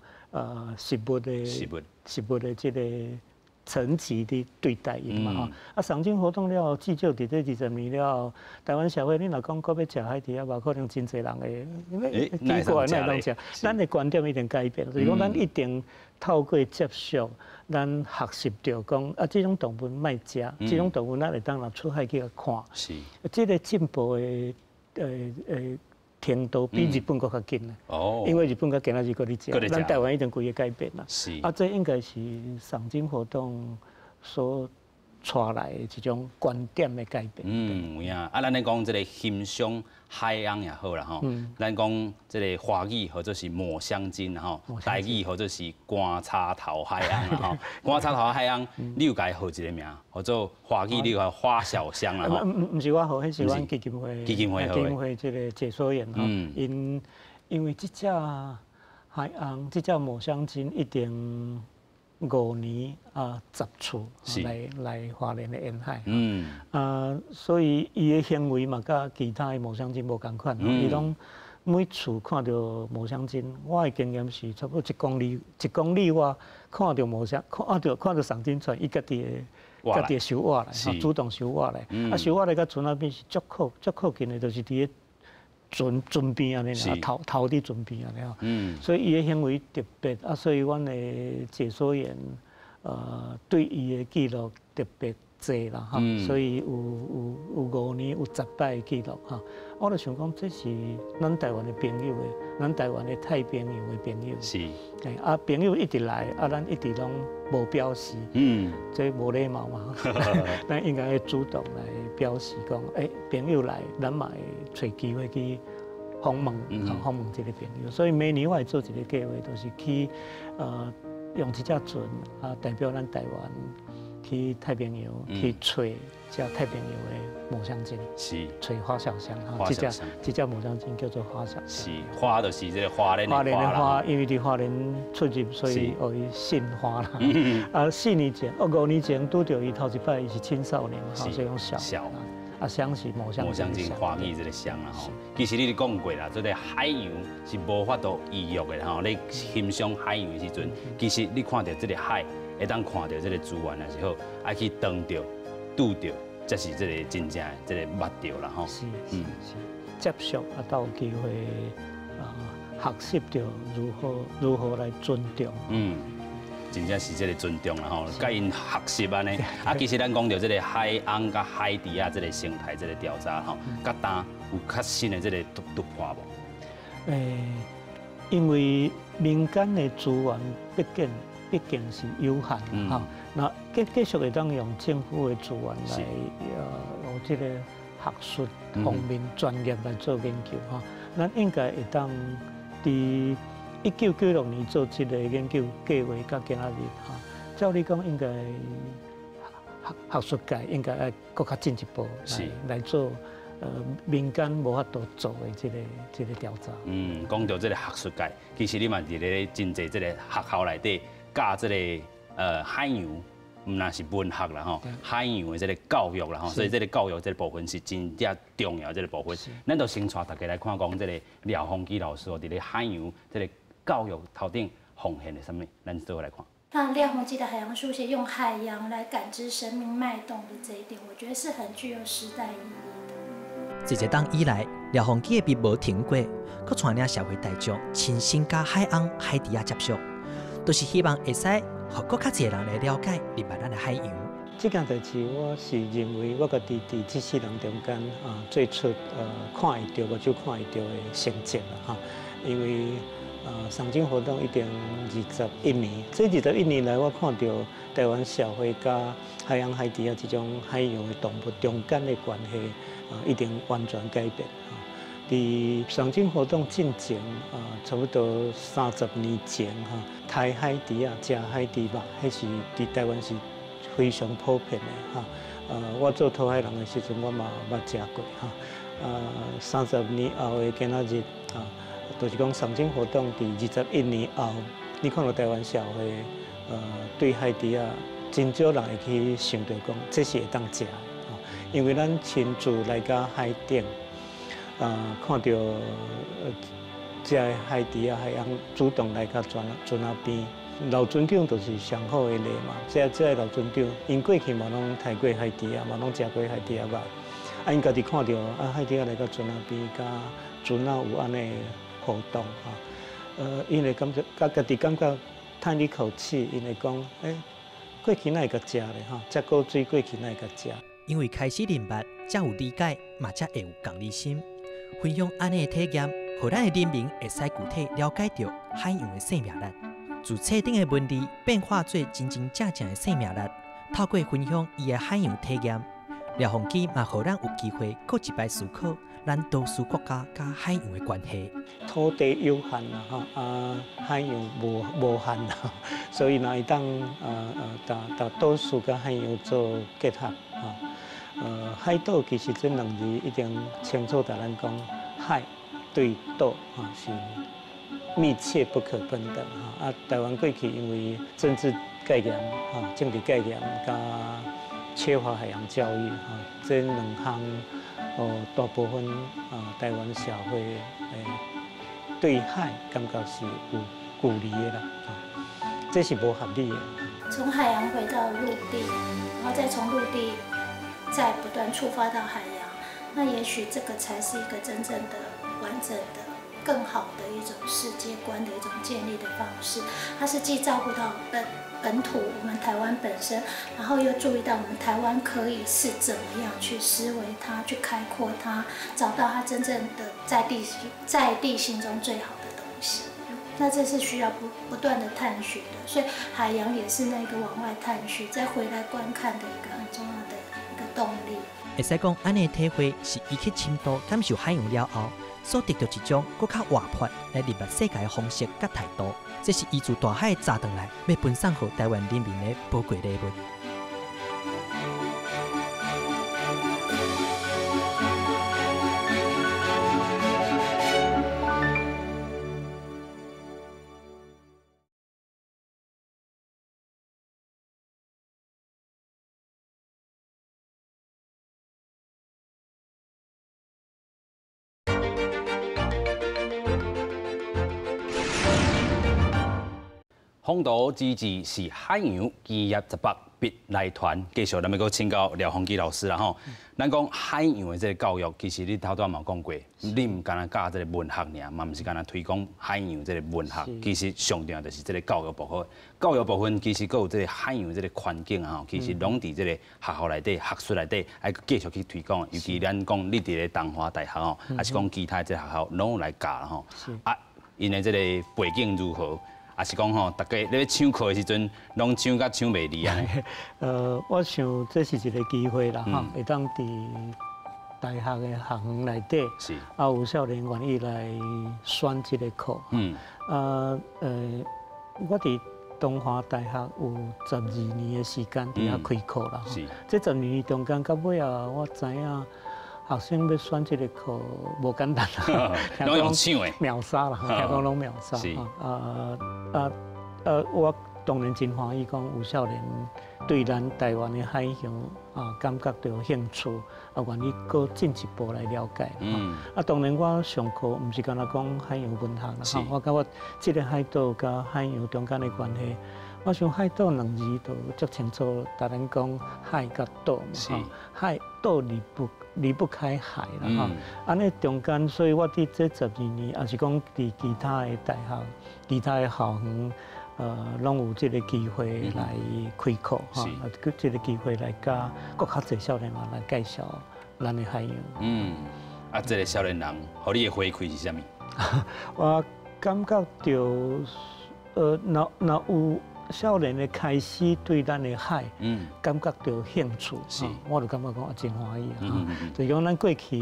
食物的食物的這个層級的對待𪜶嘛吼。啊，賞鯨活動了後，至少佇這20年了後，台灣社會你若講閣欲食海豬仔，無可能真濟人會，因為奇怪，哪會當食？咱的觀點一定改變，就是講咱一定透過接觸，咱學習著講啊，這種動物莫食，這種動物咱會當若出海去共看。這个進步的程度比日本閣較緊呢。因為日本閣今仔日閣咧食，咱台灣已經規个改變啦。啊，這應該是賞鯨活動所帶來的這種觀點的改變。嗯，有影。啊，咱咧講這个欣賞海翁也好啦吼，咱講這个華語號做是抹香鯨吼，台語號做是棺柴頭海翁啦吼。棺柴頭海翁，你有共伊號一个名，號做華語，你有花小香啦吼。毋是我號，彼是阮基金會基金會基金會這个解說員吼。𪜶因為這隻海翁，這隻抹香鯨一定5年啊10次來花蓮的沿海，啊，所以伊的行為嘛，佮其他的抹香鯨無仝款，伊攏每次看著抹香鯨，我的經驗是差不多1公里，1公里外看著抹香，看著賞鯨船，伊家己會家己會收倚來，主動收倚來，啊，收倚來佮船仔邊是足靠足靠近的，就是佇咧船邊按呢，頭頭佇船邊按呢吼，所以伊的行為特別啊，所以阮的解說員對伊的記錄特別濟啦吼，所以有5年有10擺的記錄吼。我就想講，這是咱台灣的朋友的，咱台灣的太平洋的朋友。啊，朋友一直來，啊，咱一直攏無表示，這無禮貌嘛。咱應該主動來表示講，欸，朋友來，咱嘛會揣機會去訪問，訪問這个朋友。所以每年我會做一个計劃，就是去用這隻船啊，代表咱台灣去太平洋去揣這太平洋的抹香鯨，揣花小香哈，這隻抹香鯨叫做花小香。是花就是這个花蓮花蓮的花，因為佇花蓮出入，所以予伊姓花啦。啊，4年前哦，5年前拄著伊頭一擺，伊是青少年，所以講少。啊，香是抹香鯨，華語這个香啦吼。其實你講過啦，這个海洋是無法度預約的吼。你欣賞海洋的時陣，其實你看著這个海，會當看著這个資源也是好，愛去當著、拄著，才是這个真正的這个捌著啦吼。是是是，接觸啊，才有機會啊，學習著如何來尊重。嗯。真正是這个尊重啦吼，佮𪜶學習按呢。啊，其實咱講著這个海翁佮海豬仔這个生態這个調查吼，佮今有較新的這个突破無？因為民間的資源畢竟是有限哈，那繼續會當用政府的資源來用這个學術方面專業來做研究哈。咱應該會當佇1996年做這个研究計劃，到今仔日哈，照理講應該學術界應該愛閣較進一步來做民間無法度做的這個調查。嗯，講到這個學術界，其實你嘛佇咧真濟這個學校內底教這個海洋，毋但是文學啦吼，海洋的這個教育啦吼，所以這個教育這個部分是真正重要這個部分。咱就先帶大家來看講這個廖鴻基老師哦，佇咧海洋這個教育頭頂奉獻的啥物，咱做伙來看。那廖鴻基的海洋書寫用海洋來感知生命脈動的這一點，我覺得是很具有時代意義的。這一冬以來，廖鴻基的筆無停過，閣帶領社會大眾親身佮海翁、海豬仔接觸，都是希望會使予閣較濟人來了解認捌咱的海洋。這件代誌，我是認為我家己佇這世人中間啊，最出看會著、目睭看會著的成績啦哈，因為。賞鯨活動已經21年，這21年來，我看到台灣社會佮海洋海豬仔這種海洋的動物中間的關係啊，已經完全改變。佇賞鯨活動進前啊，差不多30年前哈，刣海豬仔、食海豬肉，彼是佇台灣是非常普遍的哈。我做討海人的時陣，我嘛捌食過哈。30年後的今仔日啊。就是講賞鯨活動佇21年後，你看到台灣社會，對海豬仔真少人會去想著講，這是會當食的，因為咱親自來到海頂，看著這个海豬仔海翁主動來到船仔邊，老船長就是上好的例嘛。這个老船長，𪜶過去嘛攏刣過海豬仔，嘛攏食過海豬仔肉，啊，𪜶家己看著啊海豬仔來到船仔邊，佮船仔有按呢活動哈，𪜶會感覺，佮家己感覺嘆一口氣，𪜶會講，過去哪會共食咧哈？這古水過去哪會共食？因為開始認捌，才有理解，嘛才會有同理心。分享按呢的體驗，予咱的人民會使具體了解著海洋的生命力。自冊頂的文字變化做真真正正的生命力。透過分享伊的海洋體驗，廖鴻基嘛，予咱有機會閣一擺思考咱多數國家佮海洋的關係。土地有限啦，吼啊，海洋無限啦，所以若會當把島嶼佮海洋做結合，吼。海島其實這兩字已經清楚共咱講，海對島吼是密切不可分的，吼。啊，台灣過去因為政治戒嚴，吼，政治戒嚴佮缺乏海洋教育，吼，這兩項哦，大部分啊台灣社會對海感覺是有距離的啦，這是無合理的。從海洋回到陸地，然後再從陸地再不斷觸發到海洋，那也許這個才是一個真正的完整的、更好的一種世界觀的一種建立的方式。它是既照顧到本土，我們台灣本身，然後又注意到我們台灣可以是怎麼樣去思維它、去開闊它，找到它真正的在地心中最好的東西。那這是需要不斷的探尋的，所以海洋也是那個往外探尋、再回來觀看的一個很重要的一個動力。會使講，按呢體會是伊去深度感受海洋了後，所得著一種閣較活潑來認捌世界的方式佮態度。這是伊自大海紮轉來，欲分送予台灣人民的寶貴禮物。風土之志是海洋基業18筆來傳，繼續咱欲閣請教廖鴻基老師啦吼。咱講海洋的這個教育，其實你頭拄仔嘛講過，你毋干焦教這個文學爾，嘛毋是干焦推廣海洋這個文學，其實上重要就是這個教育部分。教育部分其實閣有這個海洋這個環境啊吼，其實攏佇這個學校內底、學術內底，愛繼續去推廣。尤其咱講你佇咧東華大學吼，抑是講其他這個學校攏有來教啦吼。啊，𪜶的這個背景如何？抑是講吼，大家咧搶課的時陣，攏搶甲搶袂離按呢。我想這是一個機會啦，吼，會當佇大學的學園內底，啊，有少年願意來選這個課。我佇東華大學有12年的時間佇遐開課啦。這12年中間到尾啊，我知影，學生欲選這个課無簡單，攏用搶的，秒殺啦，聽講攏秒殺。啊啊啊！我當然真歡喜，講有少年對咱台灣的海洋啊感覺著有興趣，啊願意閣進一步來了解。啊，當然我上課毋是干焦講海洋文學啦，我感覺這个海島佮海洋中間的關係，我想海島兩字都足清楚，逐人講海佮島嘛，海島離不開海啦，吼。按呢中間，所以我佇這12年，抑是講佇其他的大學、其他的校園，攏有這个機會來開課，吼，啊，這个機會來佮閣較濟少年人來介紹咱的海洋。啊，這个少年人，予你的回饋是啥物？我感覺著，若若有少年的開始對咱的海，感覺著興趣，我就感覺講啊，真歡喜啊！就是講咱過去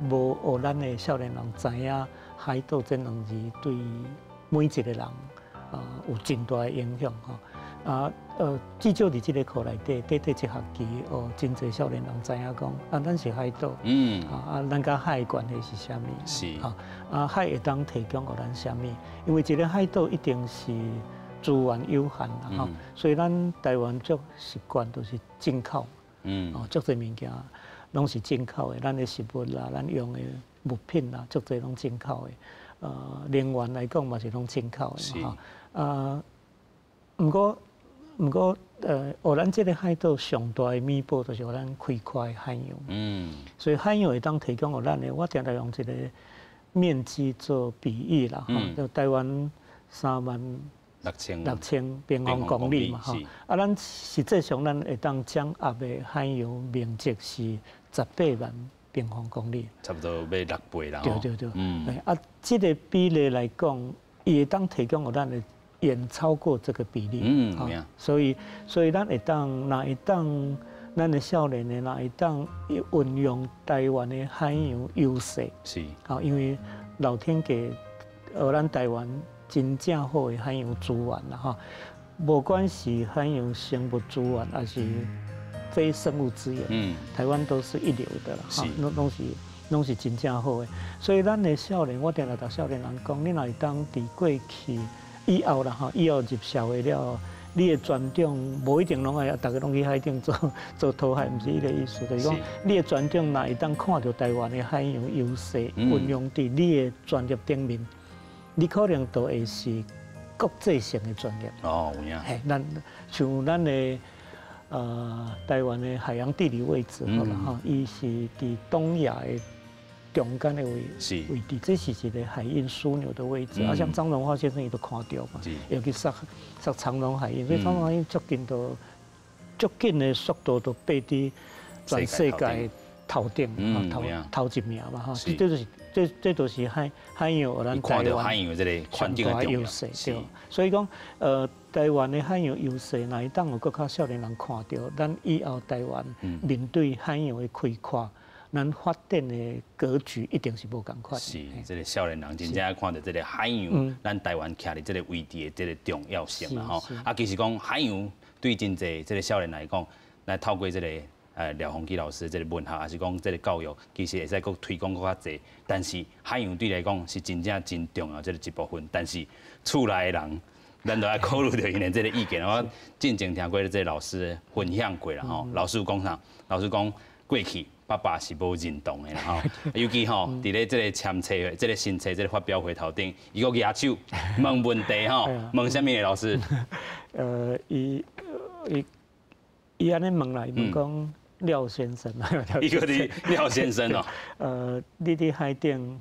無予咱的少年人知影海島這兩字對每一個人啊有真大的影響吼。啊，至少佇這个課內底，短短一學期，哦，真濟少年人知影講啊，咱是海島，啊，咱佮海的關係是啥物？啊，海會當提供予咱啥物？因為一个海島一定是資源有限啦，吼，所以咱台灣足習慣都是進口，哦，足濟物件攏是進口的，咱的食物啦，咱用的物品啦，足濟攏進口的，能源來講嘛是攏進口的嘛，吼，啊，毋過，予咱這个海島上大的彌補，就是予咱開闊的海洋，所以海洋會當提供予咱的，我定定用一个面積做比喻啦，吼，就台灣3萬六千 6000平方公里嘛，吼，啊，咱實際上咱會當掌握的海洋面積是18萬平方公里，差不多欲6倍啦。對對對，啊，這个比例來講，伊會當提供予咱的遠超過這個比例，所以咱會當，若會當咱的少年的，若會當運用台灣的海洋優勢，吼，因為老天給予咱台灣真正好的海洋資源啦，吼，無管是海洋生物資源，抑是非生物資源，台灣都是一流的啦，吼，攏是真正好的。所以咱的少年，我定定共少年人講，你若會當佇過去以後啦，吼，以後入社會了，你的專長無一定攏愛，逐个攏去海頂做做討海，毋是彼个意思，就是講你的專長若會當看著台灣的海洋優勢，運用佇你的專業頂面，你可能就會是國際性的專業。哦，有影。嘿，咱像咱的台灣的海洋地理位置，好啦吼，伊是佇東亞的中間的位置，這是一个海運樞紐的位置。啊，像張榮發先生伊都看著嘛，尤其說說長榮海運，所以長榮海運足緊都足緊的速度都爬佇全世界頭頂，頭頭一名嘛吼。這就是海洋予咱台灣海洋這个環境的優勢，對。所以講，台灣的海洋優勢，若會當予閣較少年人看著，咱以後台灣面對海洋的開闊，咱發展的格局一定是無仝款。是，這个少年人真正看著這个海洋，咱台灣徛佇這个位置的這个重要性啦吼。啊，其實講海洋對真濟這个少年來講，來透過這个廖鴻基老師這个文學，抑是講這个教育，其實會使閣推廣閣較濟。但是海洋對來講是真正真重要這个一部分。但是厝內的人，咱都愛考慮著𪜶的這个意見。我進前聽過這个老師分享過啦吼。老師有講啥？老師講過去爸爸是無認同的啦吼，尤其吼，佇咧這个簽冊、這个新冊、這个發表會頭頂，伊閣舉手問問題吼，問啥物的老師？伊按呢問啦，伊問講廖先生啊，伊閣佇廖先生哦。你佇海頂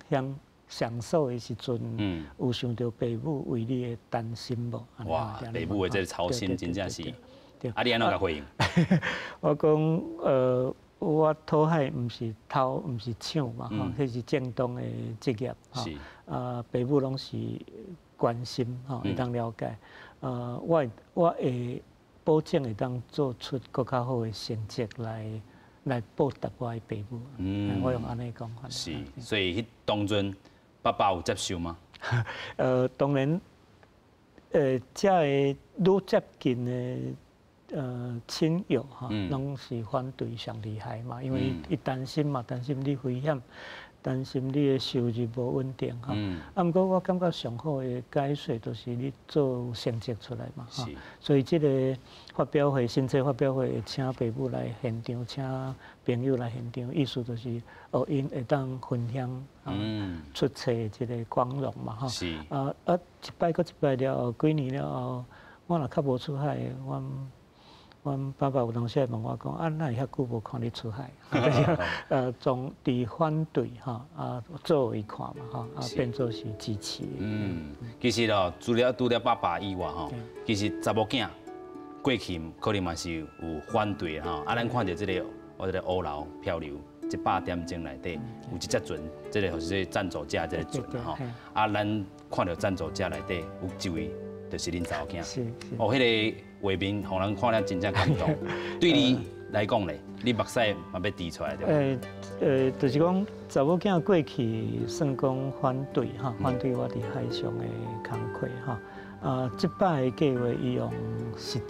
享受的時陣，有想著爸母為你的擔心無？哇，爸母的這个操心真正是，啊，你按怎共回應？我講，我討海毋是偷，毋是搶嘛，吼，彼是正當的職業，吼。啊，爸母攏是關心，吼，會當了解。我會保證會當做出閣較好的成績來報答我的爸母。我用按呢講法。是，所以彼當陣爸爸有接受嗎？當然，遮个愈接近的。親友哈，攏是反對上厲害嘛，因為伊擔心嘛，擔心你危險，擔心你的收入無穩定哈。啊，毋過我感覺上好的解說就是你做成績出來嘛哈。所以這個發表會，新冊發表會，會請爸母來現場，請朋友來現場，意思就是予𪜶會當分享出冊這個光榮嘛哈。啊啊，一擺閣一擺了後，幾年了後，我若較無出海，阮爸爸有當時會問我講：啊，哪會遐久無看你出海？總佇反對吼，啊，做予伊看嘛吼，啊，變做是支持。嗯，其實哦，除了爸爸以外吼，其實查某囝過去可能嘛是有反對吼。啊，咱看著這个我這个烏樓漂流100點鐘內底有這隻船，這个就是贊助者這个船吼。啊，咱看著贊助者內底有一位，就是恁查某囝。哦，彼个畫面，予人看了真正感動。對你來講咧，你目屎嘛欲滴出來對無？就是講查某囝過去算講反對哈，反對我佇海上的工課哈。啊，這擺的計劃伊用實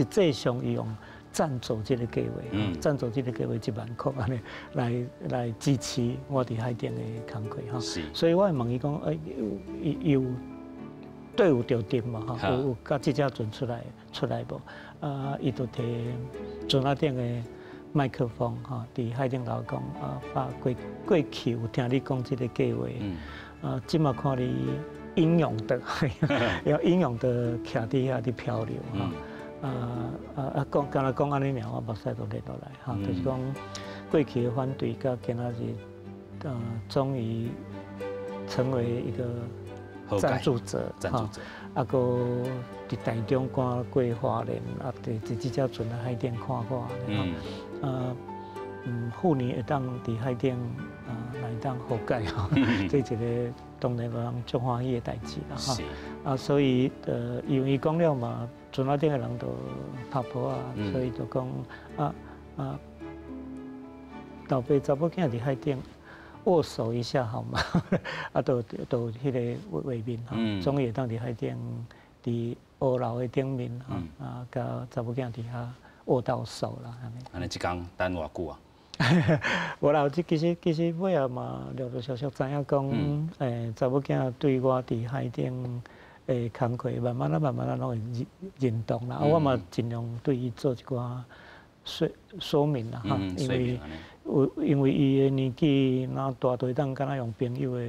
際上伊用贊助這個計劃，贊助這個計劃1萬塊按呢來支持我佇海頂的工課哈。所以我會問伊講，伊有。對有著陣嘛吼，有共這隻船出來無？啊，伊就提船仔頂的麥克風吼，佇海頂頭講啊，爸過去有聽你講這个計劃，啊，這馬看你英勇的，要英勇的徛佇遐佇漂流吼，啊啊啊講，敢若講按呢爾，我目屎都流落來吼，就是講過去的反對，佮今仔日，終於成為一個贊助者，贊助者，啊，閣佇台中趕過花蓮，啊，佇佇這隻船仔海頂看我，啊，婦女會當佇海頂啊來當和解吼，這一个當然予人足歡喜的代誌啦，哈。啊，所以因為伊講了嘛，船仔頂的人都拍噗仔，所以就講啊啊，老爸查某囝佇海頂握手一下好嗎？啊，都都彼个畫面吼，終於會當佇海頂，佇烏樓的頂面吼，啊，佮查某囝佇遐握到手啦。按呢，這工等偌久啊？無啦，這其實尾仔嘛，陸陸續續知影講，查某囝對我佇海頂的工課，慢慢仔慢慢仔攏會認同啦。我嘛盡量對伊做一寡說明啦，哈，因為。有因為伊的年紀若大，就會當敢若用朋友的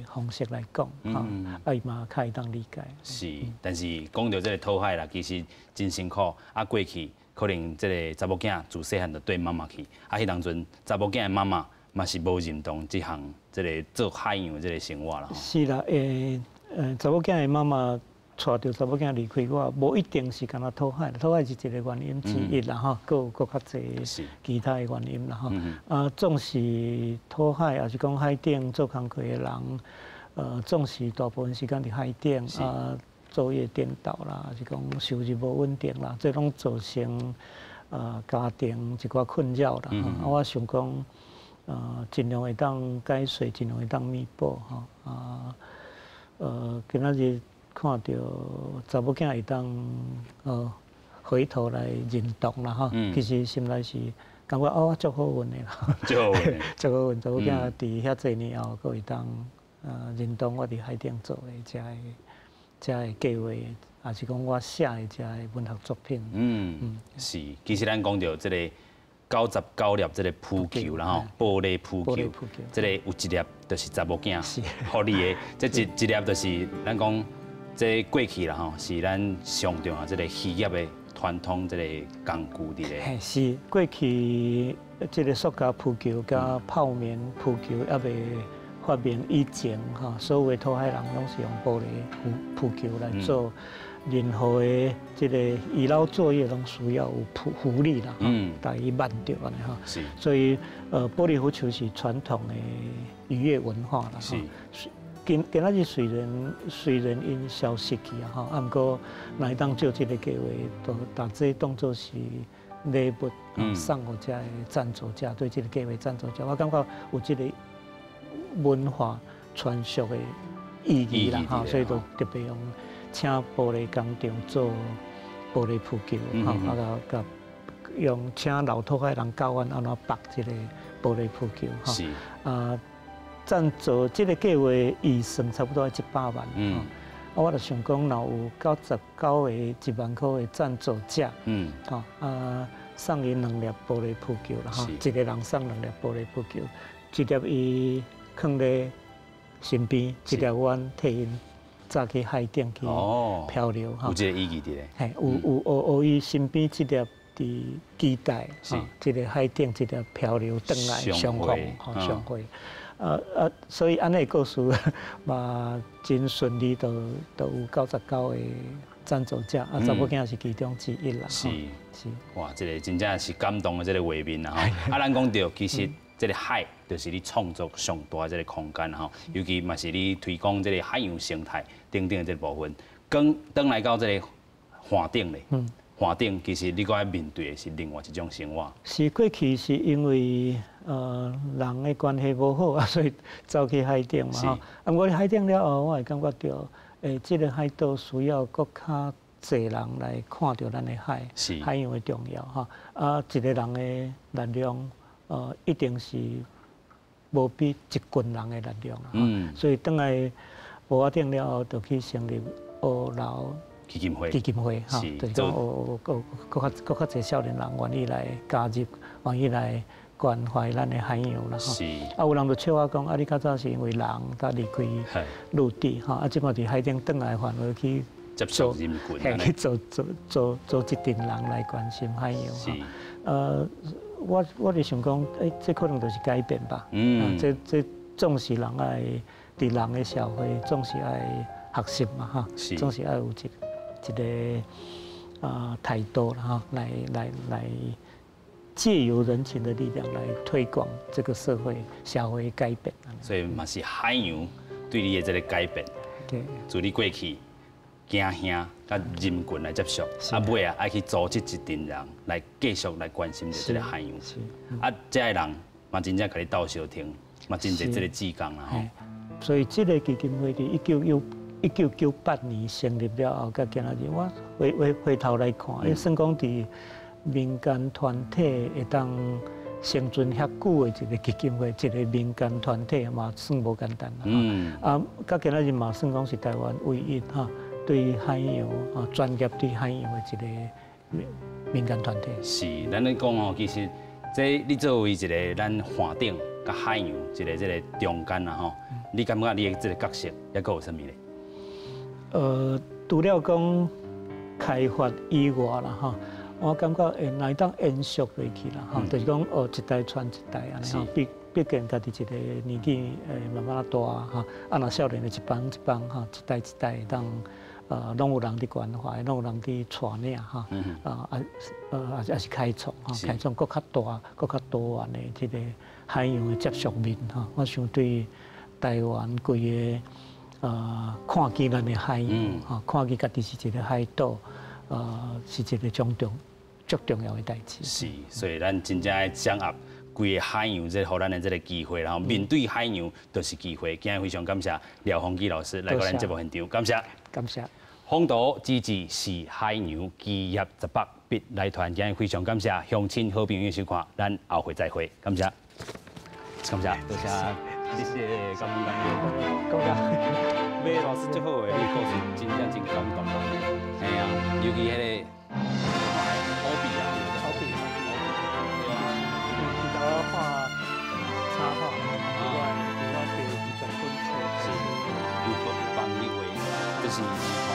方式來講，吼，啊伊嘛較會當理解。是，但是講著這个討海啦，其實真辛苦。啊，過去可能這个查某囝自細漢就綴媽媽去，啊，彼當陣查某囝的媽媽嘛是無認同這項這个做海洋的這个生活啦。是啦，查某囝的媽媽帶著查某囝離開我，無一定是干焦討海，討海是一个原因之一啦，吼，閣有閣較濟其他的原因啦，吼。啊，總是討海，抑是講海頂做工課的人，總是大部分時間佇海頂啊，晝夜顛倒啦，抑是講收入無穩定啦，這攏造成家庭一寡困擾啦。啊，我想講，盡量會當解說，盡量會當彌補吼。啊，今仔日看著查某囝會當回頭來認同啦吼，其實心內是感覺哦，我足好運的啦，足好運，足好運，查某囝佇遐濟年後，閣會當認同我佇海頂做的這个計劃，抑是講我寫的這个文學作品。嗯，是，其實咱講著這个99粒這个浮球啦吼，玻璃浮球，這个有一粒就是查某囝予你的，這一粒就是咱講。這過去啦吼，是咱上重要這个漁業的傳統這个工具佇咧。是過去這个塑膠浮球佮泡棉浮球猶未發明以前吼，所有的討海人攏是用玻璃浮球來做任何的這个漁撈作業，攏需要有浮力啦，共伊挽著按呢吼。所以玻璃浮球是傳統的漁業文化啦。今仔日雖然𪜶消失去啊吼，啊毋過若會當借這个計劃，都把這當做是禮物送予這个贊助者，對這个計劃贊助者，我感覺有這个文化傳承的意義啦吼，所以就特別用請玻璃工廠做玻璃浮球，吼，啊，共用請老土的人教阮按怎縛這个玻璃浮球，吼。啊，贊助這个計畫預算差不多100萬，啊，我就想講，若有99個1萬箍的贊助者，吼，啊，送伊兩粒玻璃浮球啦，吼，一个人送兩粒玻璃浮球，一粒伊囥咧身邊，一粒阮替𪜶載去海頂去漂流，有這个意義佇咧。嘿，有有予伊身邊這粒佇期待，這个海頂這粒漂流轉來相逢，吼，相會。所以按呢故事嘛真順利，都有99個贊助者，啊，查某囝是其中之一啦。是，哇，這个真正是感動的這个畫面啦吼。啊，咱講著，其實這个海就是你創作上大的這个空間吼，尤其嘛是你推廣這个海洋生態等等的這个部分。轉轉來到這个岸頂咧，岸頂其實你閣愛面對的是另外一種生活。是過去是因為人的關係無好啊，所以走去海頂嘛吼。啊，毋過海頂了後，我會感覺著，這个海島需要閣較濟人來看著咱的海，海洋的重要吼。啊，一个人的力量，一定是無比一群人的力量啊。所以轉來蚵仔頂了後，就去成立烏樓基金會。基金會吼，就是講有閣較濟少年人願意來加入，願意來關懷咱的海洋啦吼。啊，有人就笑我講，啊，你較早是因為人才離開陸地吼，啊，這擺佇海頂轉來反而去接觸人群，去做這陣人來關心海洋吼。我就想講，欸，這可能就是改變吧。這總是人愛佇人的社會，總是愛學習嘛，哈，總是愛有一个態度啦，哈，來借由人群的力量來推廣這個社會改變。所以嘛是海洋對你的這个改變。自你過去驚嚇佮人群來接觸，啊尾啊愛去組織一陣人來繼續來關心著這个海洋。啊，這个人嘛真正共你鬥相挺，嘛真濟這个志工啦吼。所以這个基金會佇1998年成立了後，到今仔日，我回頭來看，算講佇民間團體會當生存遐久的一个基金會，一个民間團體嘛算無簡單啦。啊，到今仔日嘛算講是台灣唯一哈對海洋啊專業對海洋的一个民間團體。是，咱咧講吼，其實這你作為一个咱岸頂佮海洋一个這个中間啦吼，你感覺你的這个角色猶閣有啥物咧？除了講開發以外啦，吼，我感覺會會當延續落去啦，吼，就是講哦，一代傳一代按呢吼，畢竟家己一个年紀會慢慢大吼，啊，若少年的一幫一幫吼，一代一代會當，攏有人佇關懷，攏有人佇帶領吼，啊，抑是開創吼，開創閣較大、閣較多元的這个海洋的接觸面吼，我想對台灣規个看見咱的海洋，吼，看見家己是一个海島，是一个足重要的代誌。是，所以咱真正愛掌握規个海洋，這予咱的這个機會，然後面對海洋就是機會。今日非常感謝廖鴻基老師來到咱節目現場，感謝。感謝。風土之志是海洋基業十八筆來團，今日非常感謝鄉親好朋友收看，咱後回再會，感謝，感謝，多謝，謝謝，感恩感恩，感謝。馬老師最好的，你故事真正真感動啊！嘿啊，尤其彼个好比啊，好比，伊共我畫插畫，我第20本冊，是，有幫你畫，這是。